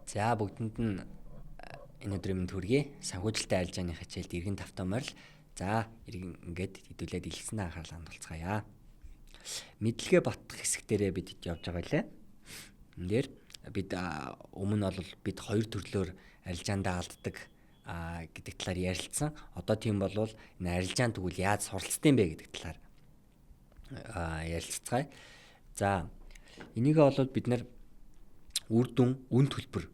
За, бүгдэнд нь энэ өдрийн мэнд хүргэе. Санхүүжилтийн арилжааны хичээлд эргэн тавтай морил. За, эргэн ингээд хэдүүлээд илгэсэн анхаарлаа хандуулцгаая. Мэдлэгээ батгах хэсэг дээрээ бид явж байгаа лээ. Энэ дээр бид өмнө нь бол бид хоёр төрлөөр арилжаандаа алддаг гэдэг талаар ярилцсан. Одоо тийм болвол энэ арилжаан тэгвэл яаж суралцдсан бэ гэдэг талаар ярилццгаая. За, энийг бол бид нар үр дүн, үн төлбөр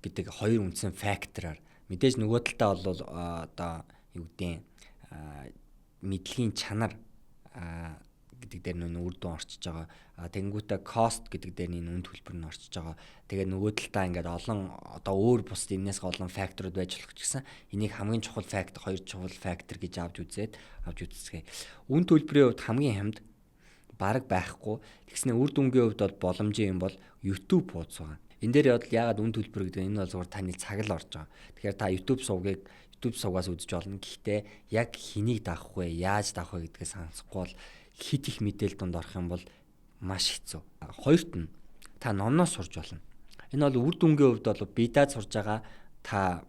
гэдэг хоёр үндсэн фактораар, мэдээж нөгөө талдаа бол одоо юу гэдیں, мэдлэгийн чанар гэдэг дээр нөө үр дүн орчиж байгаа. Тэгэнгүүтээ cost гэдэг дээр энэ үн төлбөр нь орчиж байгаа. Тэгээ нөгөө талдаа ингээд олон одоо өөр бусд энэс олон факторууд байж болох ч гэсэн энийг хамгийн чухал фактор, хоёр чухал фактор гэж авч үзээд авч үзцгээе. Үн төлбөрийн хувьд хамгийн хямд бараг байхгүй. Тэгснэ үр дүнгийн хувьд бол боломжийн юм бол YouTube хуудас байгаа. Энэ дээр бодол яагаад үн төлбөр гэдэг, энэ бол зүгээр таны цаг л орж байгаа. Тэгэхээр та YouTube сувгийг YouTube сувгаас үзэж болно. Гэхдээ яг хэнийг дагах вэ, яаж дагах вэ гэдгээ сонсохгүй бол хэд их мэдээлэл дунд орох юм бол маш хэцүү. Хоёрт нь та номноос сурж болно. Энэ бол үр дүнгийн хувьд бол бие дааж сурж байгаа та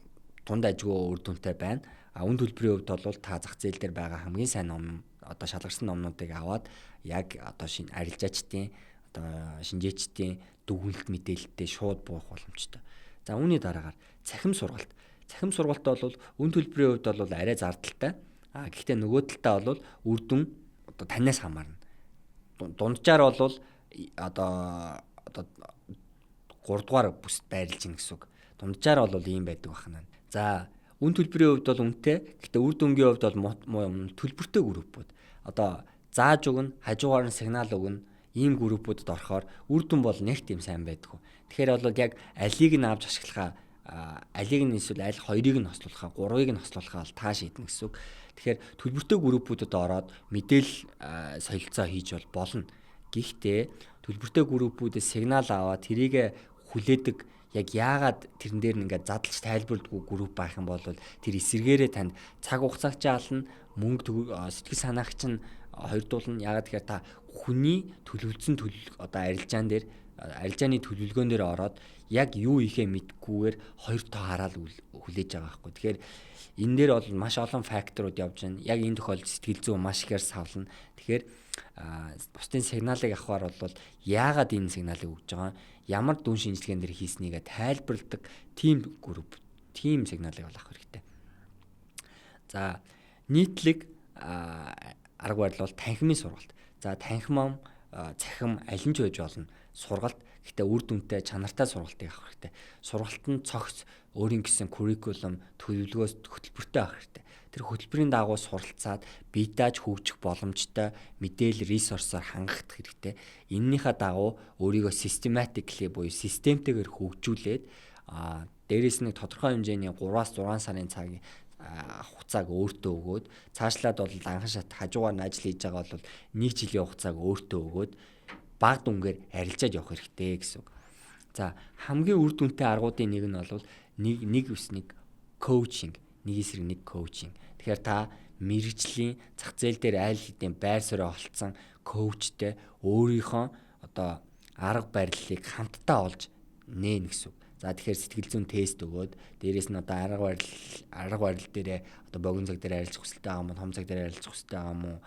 дунд ажгүй үр дүнтэй байна. А үн төлбөрийн хувьд бол та зах зээл дээр байгаа хамгийн сайн ном, одоо шалгарсан номнуудыг аваад яг одоо шинэ арилжаачдын, одоо шинжээчдийн дүгнэлт мэдээлэлтэй шууд буух боломжтой. За, үүний дараагаар цахим сургалт. Цахим сургалт бол үн төлбөрийн хувьд бол арай зардалтай. А гэхдээ нөгөө талдаа бол үр дүн одоо танаас хамаарна. Дунджаар бол одоо 3 дугаар бүст байрлаж гин гэсэн үг. Дунджаар бол ийм байдаг байна. За, үн төлбөрийн хувьд бол үнэтэй. Гэхдээ үр дүнгийн хувьд бол төлбөртэй группүүд. Одоо зааж өгнө, хажуугаар нь сигнал өгнө ийм группүүдэд орохоор үр дүн бол нэг тийм сайн байдаггүй. Тэгэхээр бол яг алийг нь авч ашиглахаа, алийг нь эсвэл аль хоёрыг нь хослуулахаа, гурвыг нь хослуулахаа бол та шийднэ гэсэн үг. Тэгэхээр төлбөртэй группүүдэд ороод мэдээлэл солилцоо хийж бол болно. Гэхдээ төлбөртэй группүүдээс сигнал аваад тэрийг хүлээдэг, яг яагаад тэрэн дээр нь ингээд задлж тайлбарладгүй групп байх юм бол тэр эсэргээрээ танд цаг хугацааг ч ална, мөнгө, сэтгэл санаагч нь хоёрдуулна. Яагаад тэгэхээр та хүний төлөвлөсөн төлөв, одоо арилжаан дээр, арилжааны төлөвлөгөөн дээр ороод яг юу хийхээ мэдхгүйгээр хоёр тоо хараад хүлээж байгаа байхгүй. Тэгэхээр энэ дээр бол маш олон факторууд явж байна. Яг энэ тохиолдолд сэтгэл зүй маш ихээр савлана. Тэгэхээр бусдын сигналыг авахар бол яагаад энэ сигналыг өгж байгаа, ямар дүн шинжилгээн дээр хийснийг тайлбарладаг тийм групп, тийм сигналыг бол авах хэрэгтэй. За, нийтлэг арга барил бол танхимын сургалт. За, танхим ам, цахим аль нь ч байж болно. Сургалт, гэхдээ үр дүнтэй, чанартай сургалтыг авах хэрэгтэй. Сургалт нь цогц, өөрийн гэсэн curriculum, төлөвлөгөөс, хөтөлбөртэй авах хэрэгтэй. Тэр хөтөлбөрийн дагуу суралцаад бие дааж хөгжих боломжтой мэдээлэл, ресурсоор хангах хэрэгтэй. Эннийхээ дагуу өөрийгөө systematically буюу системтэйгээр хөгжүүлээд, дээрэс нь тодорхой хэмжээний 3-аас 6 сарын цагийн хугацааг өөртөө өгөөд, цаашлаад бол анхан шат хажуугаар нь ажил хийж байгаа бол нэг жилийн хугацааг өөртөө өгөөд бага дүнгээр арилжаад явах хэрэгтэй гэсэн үг. За, хамгийн үр дүнтэй аргуудын нэг нь бол нэг нэг ус нэг coaching, нэг эсрэг нэг coaching. Тэгэхээр та мэргэжлийн зах зээл дээр айл хэдийн байр суурь олцсон coach тэй өөрийнхөө одоо арга барилыг хамтдаа олж нээн гэсэн үг. За, тэгэхээр сэтгэл зүйн тест өгөөд, дээрэс нь одоо арга барил дээрээ одоо богино цаг дээр арилжах хүсэлтэй байгаа юм уу, том цаг дээр арилжах хүсэлтэй байгаа юм уу,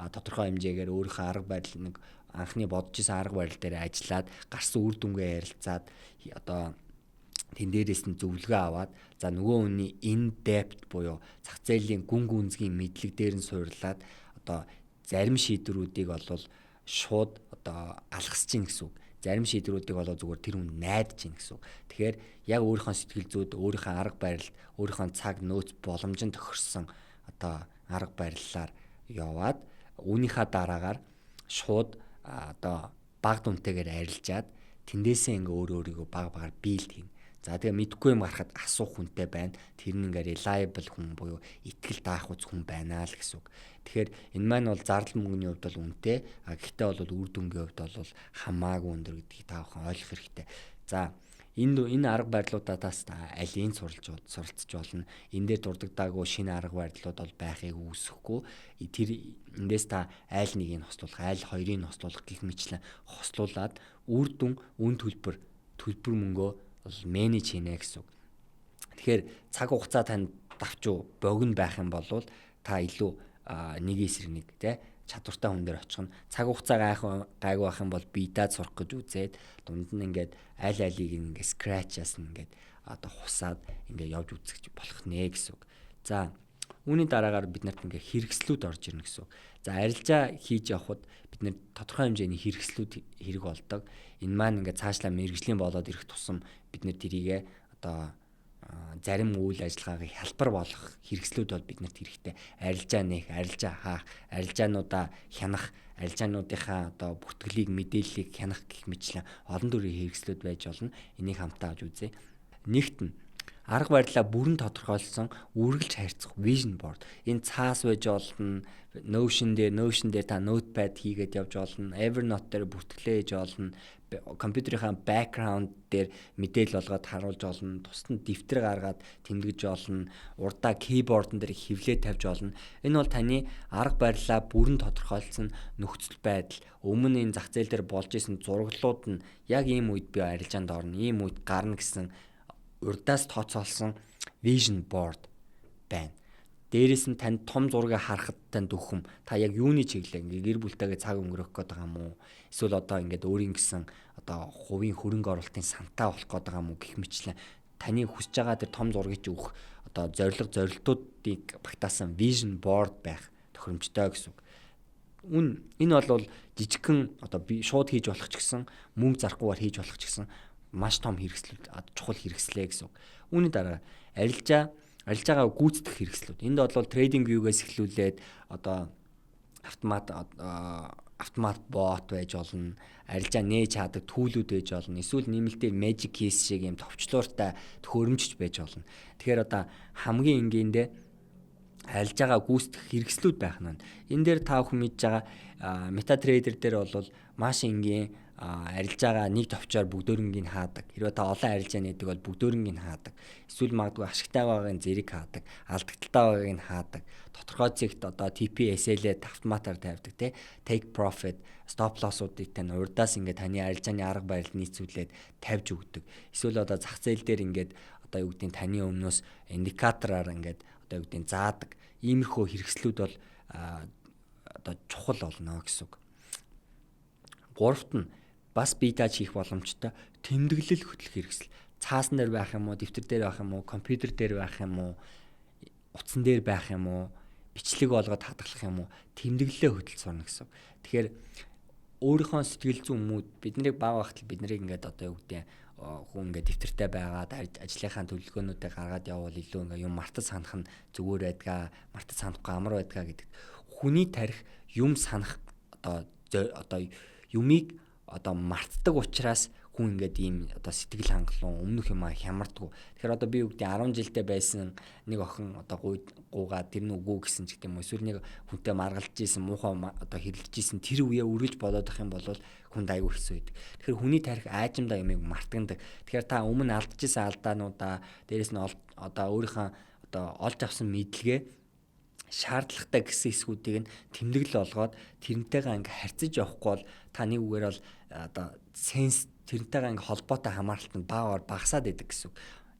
тодорхой хэмжээгээр өөрийнхөө арга барил, нэг анхны бодож исэн арга барил дээр ажиллаад гарсан үр дүнгээ ярилцаад, одоо тэн дээрээс нь зөвлөгөө аваад, за, нөгөө хүний in depth буюу зах зээлийн гүн гүнзгий мэдлэг дээр нь суурлаад одоо зарим шийдвэрүүдийг бол шууд одоо алгасч гин гэсэн үг. Зарим шийдвэрүүдийг болоо зүгээр тэр хүн найдаж гин гэсэн үг. Тэгэхээр яг өөрийнхөө сэтгэл зүйд, өөрийнхөө арга барилд, өөрийнхөө цаг нөөц боломжинд тохирсон одоо арга бариллаар яваад, үүнийхээ дараагаар шууд одоо бага дүнтэйгээр арилжаад, тэндээсээ ингээ өөр өөрийгөө бага багаар build хийнэ. За, тэгээ мэдгүй юм гарахад асуух хүнтэй байна. Тэр нь ингээ reliable хүн буюу итгэл даах үз хүн байна л гэсэн үг. Тэгэхээр энэ маань бол зардал мөнгөний хувьд бол үнэтэй. А гэхдээ бол үр дүнгийн хувьд бол хамаагүй өндөр гэдгийг та бүхэн ойлгох хэрэгтэй. За, Энэ арга барилуудаас та алийг суралцж болно. Энэ дээр дурддаггүй шинэ арга барилууд бол байхыг үүсэхгүй. Тэр эндээс та айл нэгийг нь хослуулах, айл хоёрыг нь хослуулах гэх мэтлэн хослуулад үр дүн, үн төлбөр, төлбөр мөнгөө бол manage хийнэ гэсэн үг. Тэгэхээр цаг хугацаа танд давчуу богино байх юм бол та илүү нэг эсрэг нэг те чадвартай хүн дээр очих нь, цаг хугацаа гайгүй байх юм бол битад сурах гэж үзээд дунд нь ингээд аль алийг ингээд scratch-аас нь ингээд одоо хусаад ингээд явж үзэх болох нэ гэсэн үг. За, үүний дараагаар бид нарт ингээд хэрэгслүүд орж ирнэ гэсэн үг. За, арилжаа хийж явхад бид нар тодорхой хэмжээний хэрэгслүүд хэрэг болдог. Энэ маань ингээд цаашлаа мэргэжлийн болоод ирэх тусам бид нар тэрийгэ одоо зарим үйл ажиллагааг хялбар болгох хэрэгслүүд бол биднэрт хэрэгтэй. Арилжаа нээх, арилжаа хаах, арилжаануудаа хянах, арилжаануудынхаа одоо бүртгэлийг, мэдээллийг хянах гэх мэтлэн олон төрлийн хэрэгслүүд байж болно. Энийг хамтаа авч үзье. Нэгт нь арга барилаа бүрэн тодорхойлсон үргэлж харьцах vision board. Энэ цаас байж болно, Notion дээр та notepad хийгээд явж болно, Evernote дээр бүртгэлээ хийж болно, компьютерийнхаа background дээр мэдээлэл болгоод харуулж болно, тусад нь дэвтэр гаргаад тэмдэглэж болно, урдаа keyboard-н дээр хэвлээ тавьж болно. Энэ бол таны арга барилаа бүрэн тодорхойлсон нөхцөл байдал, өмнө энэ зах зээл дээр болж исэн зураглалууд нь яг ийм үед би арилжаанд орно, ийм үед гарна гэсэн урдаас тооцоолсон vision board байна. Дээрээс нь танд том зургийг харахад танд дөхөм та яг юуны чиглэл ингээ гэр бүлтэйгээ цаг өнгөрөөх гээд байгаа юм уу? Эсвэл одоо ингээд өөрийн гэсэн одоо хувийн хөрөнгө оруулалтын сантаа болох гээд байгаа юм уу гэх мэтлэн таны хүсэж байгаа тэр том зургийг чи өгөх одоо зорилго зорилтуудыг багтаасан vision board байх тохиромжтой гэсэн үг. Энэ бол жижигхэн одоо би шууд хийж болох ч гэсэн, мөнгө зарахгүйгээр хийж болох ч гэсэн маш том хэрэгслүүд, чухал хэрэгслээ гэсэн үг. Үүний дараа арилжаагаа гүйцэтгэх хэрэгслүүд. Энд бол trading view-гээс эхлүүлээд одоо автомат бот байж болно, арилжаа нээж хаадаг tool-үүд байж болно. Эсвэл нэмэлтээр Magic Keys шиг юм товчлууртай төхөөрөмжч байж болно. Тэгэхээр одоо хамгийн энгийн арилжаагаа гүйцэтгэх хэрэгслүүд байх нь. Энэ дээр та бүхэн мэдж байгаа MetaTrader дээр бол маш энгийн арилжаагаа нэг товчоор бүгдөөронгийг хаадаг. Хэрвээ та олон арилжаа нээдэг бол бүгдөөронгийг хаадаг. Эсвэл магадгүй ашигтай байгаагийн зэрэг хаадаг, алдагдaltaй байгаагийг хаадаг. Тодорхой зэгт одоо TP SL-ээ автоматар тавьдаг те. Take profit, stop loss-уудыг тань урдаас ингээд таны арилжааны арга барил нийцүүлээд тавьж өгдөг. Эсвэл одоо зах зээл дээр ингээд одоо юу гэдгийг таны өмнөөс индикатораар ингээд одоо юу гэдгийг заадаг. Иймэрхүү хэрэгслүүд бол одоо чухал болно гэсэн үг. Гуравт нь бас бие дааж хийх боломжтой тэмдэглэл хөтлөх хэрэгсэл. Цаасан дээр байх юм уу, дэвтэр дээр байх юм уу, компьютер дээр байх юм уу, утсан дээр байх юм уу, бичлэг болгоод хадгалах юм уу, тэмдэглэлээ хөтөлж сурна гэсэн. Тэгэхээр өөрийнхөө сэтгэл зүйн мүүд бид нарыг бага багт бид нарыг ингээд одоо юу гэдэг хүн ингээд дэвтэртэй байгаад ажлынхаа төлөвлөгөөнүүдээ гаргаад явбал илүү ингээд юм мартаж санах нь зүгээр байдгаа, мартаж санахгүй амар байдгаа гэдэг. Хүний тарих юм санах одоо юмыг одоо мартдаг учраас хүн ингээд ийм одоо сэтгэл хангалуун, өмнөх юм а хямардгүй. Тэгэхээр одоо би юу гэдэг 10 жилдээ байсан нэг охин одоо гуугаа тэр нь үгүй гэсэн ч гэдэг юм уу, эсвэл нэг хүнтэй маргалж исэн, муухай одоо хэрэлдэж исэн тэр үеэ үргэлж бодоод ах юм бол хүнд аягүй хэцүү байдаг. Тэгэхээр хүний тарих аажимдаа юмыг мартагнадаг. Тэгэхээр та өмнө алдчихсан алдаануудаа, дээрэс нь одоо өөрийнхөө одоо олж авсан мэдлэгээ шаардлагатай гэсэн хэсгүүдийг нь тэмдэглэл олгоод тэрнтэйгээ ингээ харьцаж явахгүй бол та нэг үгээр бол одоо sense тэрнтэйгээ ингээ холбоотой хамааралт нь баагаар багасаад идэг гэсэн үг.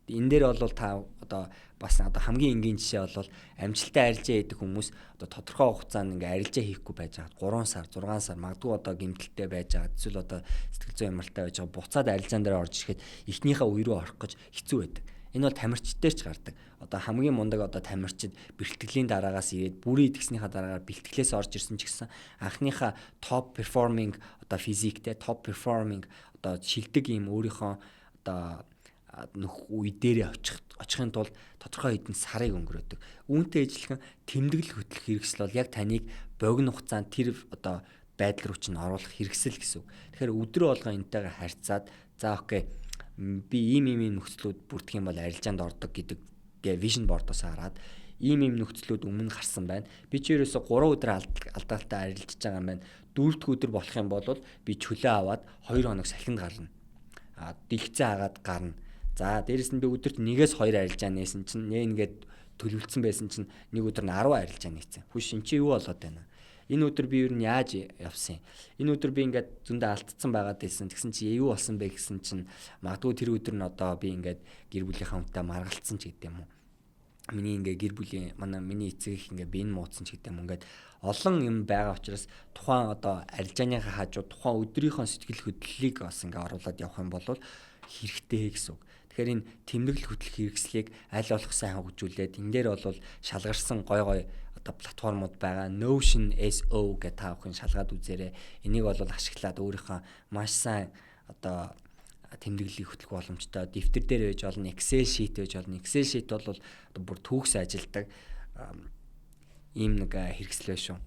Энэ дээр бол та одоо бас одоо хамгийн энгийн жишээ бол амжилттай арилжаа хийдэг хүмүүс одоо тодорхой хугацаанд ингээ арилжаа хийхгүй байж байгаа 3 сар, 6 сар магадгүй одоо гэмтэлтэй байж байгаа, эсвэл одоо сэтгэл зүйн хямралтай байж байгаа, буцаад арилжаан дээр орж ирэхэд эхнийхээ үе рүү орох гэж хэцүү байдаг. Энэ бол тамирчид дээр ч гардаг. Одоо хамгийн мундаг одоо тамирчид бэлтгэлийн дараагаас ирээд бүрийн идэгснийхаа дараагаар бэлтгэлээс орж ирсэн ч гэсэн анхныхаа top performing одоо physique-тэй, top performing одоо шилдэг ийм өөрийнхөө одоо нөх үе дээрээ очихын тулд тодорхой хэдэн сарыг өнгөрөөдөг. Үүнтэй ижилхэн тэмдэглэл хөтлөх хэрэгсэл бол яг таныг богино хугацаанд тэр одоо байдал руу чинь оруулах хэрэгсэл гэсэн үг. Тэгэхээр өдрөө болгон энтэйгээ харьцаад, за okay, би ийм ийм ийм нөхцлүүд бүрдэх юм бол арилжаанд ордог гэдэг vision board-оос хараад ийм ийм нөхцлүүд өмнө гарсан байна. Би чи ерөөсө 3 өдөр алдаатай арилжиж байгаа юм байна. 4 дахь өдөр болох юм бол би чөлөө аваад 2 хоног салхинд гарна. Дэлгэцэн хагаад гарна. За, дээрэс нь би өдөрт 1-ээс 2 арилжаа нээсэн чинь, нээнгээд төлөвлөсөн байсан чинь нэг өдөр нь 10 арилжаа нээсэн. Хүш, эн чи юу болоод байна? Энэ өдөр би ер нь яаж явсан юм? Энэ өдөр би ингээд зөндөө алдсан байгаад байсан. Тэгсэн чи юу болсон бэ гэсэн чинь магадгүй тэр өдөр нь одоо би ингээд гэр бүлийнхаа хүнтэй маргалцсан ч гэдэг юм уу. Миний ингээ гэр бүлийн, манай, миний эцэг их ингээ би энэ муудсан ч гэдэг юм. Ингээд олон юм байгаа учраас тухайн одоо арилжааныхаа хажуу тухайн өдрийнхөө сэтгэл хөдлөлийг бас ингээ оруулаад явах юм бол хэрэгтэй гэсэн үг. Тэгэхээр энэ тэмдэглэл хөтлөх хэрэгслийг аль болох сайн хөгжүүлээд, энэ дээр бол шалгарсан гой гой одоо платформуд байгаа. Notion SO гэх та бүхэн шалгаад үзээрэй. Энийг бол ашиглаад өөрийнхөө маш сайн одоо тэмдэглэлийг хөтлөх боломжтой. Дэвтэр дээр байж болно, Excel sheet байж болно. Excel sheet бол одоо бүр төгс ажилдаг ийм нэг хэрэгсэл байна шүү.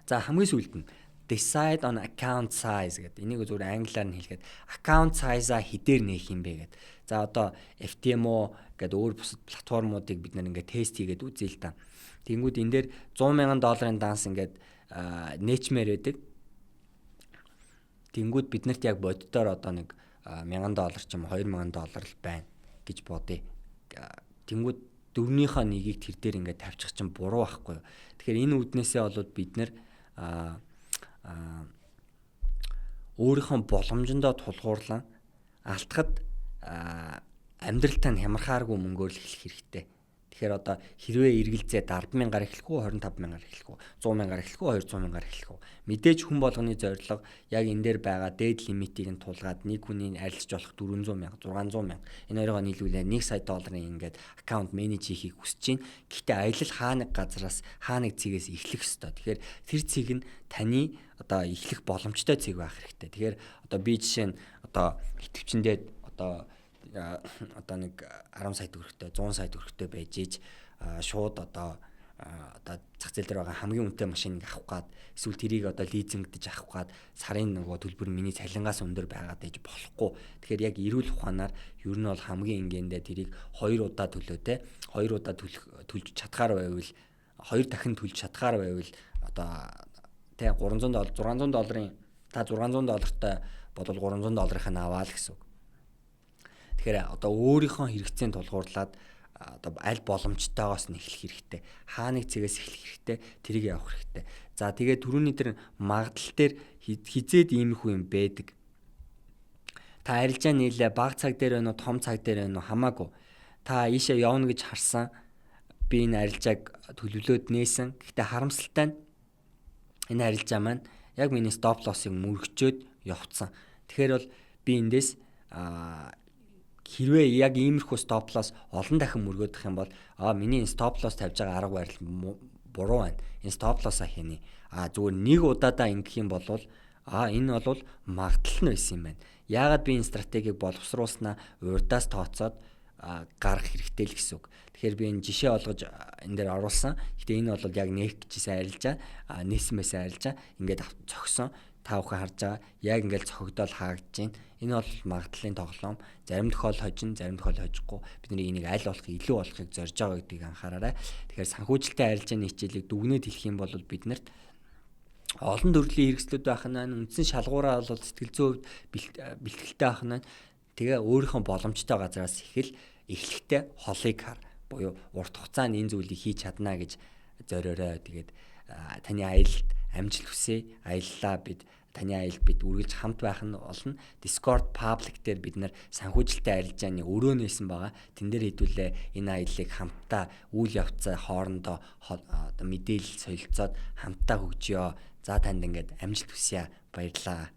За, хамгийн сүүлд нь decide on account size гэдэг. Энийг зүгээр англиар нь хэлгээд account size-а хэдээр нээх юм бэ гэдэг. За, одоо FTMO гэдэг өөр бусад платформуудыг бид нар ингээд тест хийгээд үзье л да. Тэнгүүд энэ дээр 100 мянган долларын данс ингээд нээчмээр байдаг. Тэнгүүд бид нарт яг боддоор одоо нэг 1000 доллар ч юм уу, 2000 доллар л байна гэж бодъё. Тэнгүүд дөрвнийхөө нэгийг тэр дээр ингээд тавьчих чинь буруу байхгүй юу. Тэгэхээр энэ үүднээсээ болоод бид нар өөрийнхөө боломжиндоо тулгуурлан алтахад амьдралтай нь хямрахааргүй мөнгөөр л эхлэх хэрэгтэй. Тэгэхээр одоо хэрвээ эргэлзээ 10 мянгаар эхлэх үү, 25 мянгаар эхлэх үү, 100 мянгаар эхлэх үү, 200 мянгаар эхлэх үү? Мэдээж хүн болгоны зорилго яг энэ дээр байгаа дээд лимитийг нь тулгаад нэг хүний арилжж болох 400 мянга, 600 мянга, энэ хоёроо нийлүүлээ 1 сая долларын ингээд account manage хийхийг хүсэж байна. Гэхдээ аялал хаа нэг газараас, хаа нэг цэгээс эхлэх ёстой. Тэгэхээр тэр цэг нь таны одоо эхлэх боломжтой цэг байх хэрэгтэй. Тэгэхээр одоо би жишээ нь одоо идэвчэндээ одоо нэг 10 сая төгрөгтэй, 100 сая төгрөгтэй байж иж шууд одоо зах зээл дээр байгаа хамгийн үнэтэй машиныг авах гад, эсвэл тэрийг одоо лизингдэж авах гад сарын нөгөө төлбөр миний цалингаас өндөр байгаад байж болохгүй. Тэгэхээр яг эрүүл ухаанаар ер нь бол хамгийн энгээндээ тэрийг хоёр удаа төлөө те, хоёр удаа төлөх, төлж чадхаар байвал, хоёр дахин төлж чадхаар байвал одоо те 300 доллар, 600 долларын, та 600 доллартай бодвол 300 долларынх нь аваа л гэсэн үг. Тэгэхээр одоо өөрийнхөө хэрэгцээнд тулгуурлаад одоо аль боломжтойгоос нь эхлэх хэрэгтэй. Хаа нэг цэгээс эхлэх хэрэгтэй, тэрийг явах хэрэгтэй. За, тэгээд түрүүний тэр магадлал дээр хизээд иймэрхүү юм байдаг. Та арилжаа нийлээ, баг цаг дээр байна уу, том цаг дээр байна уу, хамаагүй. Та ийшээ явна гэж харсан. Би энэ арилжааг төлөвлөөд нээсэн. Гэхдээ харамсалтай нь энэ арилжаа маань яг миний stop loss-ыг мөргөчөөд явцсан. Тэгэхээр бол би эндээс хэрвээ яг иймэрхүү stop loss олон дахин мөргөөдөх юм бол миний энэ stop loss тавьж байгаа арга барил буруу байна. Энэ stop loss-а хийнэ. А зүгээр нэг удаадаа ингэх юм бол энэ бол магадлал нь байсан юм байна. Яагаад би энэ стратегийг боловсруулснаа урдаас тооцоод гарах хэрэгтэй л гэсэн үг. Тэгэхээр би энэ жишээ олгож энэ дээр оруулсан. Гэтэ энэ бол яг нээх гэжсэн арилжаа, нээсэн байсан арилжаа ингээд цогсон. Та бүхэн харж байгаа. Яг ингээд цохигдоод хаагдаж байна. Энэ бол магадлалын тоглоом. Зарим тохиол хожин, зарим тохиол хожихгүй. Бид нар энийг аль болох илүү болохыг зорж байгаа гэдгийг анхаараарай. Тэгэхээр санхүүжилтийн арилжааны хичээлийг дүгнээд хэлэх юм бол бид нарт олон төрлийн хэрэгслүүд байх нь байна. Үндсэн шалгуураа бол сэтгэл зүйн хувьд бэлтгэлтэй байх нь байна. Тэгээ өөрийнхөө боломжтой газараас эхлэхдээ холыг хар буюу урт хугацаанд энэ зүйлийг хийж чадна гэж зориорой. Тэгээд таны аялалд амжилт хүсье. Аяллаа бид, таны аялалд бид үргэлжлж хамт байх нь болно. Discord public дээр бид нар санхүүжилтийн арилжааны өрөө нээсэн байгаа. Тэн дээр хэдүүлээ энэ аяллыг хамтдаа үйл явцаа хоорондоо одоо мэдээлэл солилцоод хамтдаа хөгжиё. За, танд ингээд амжилт хүсье. Баярлалаа.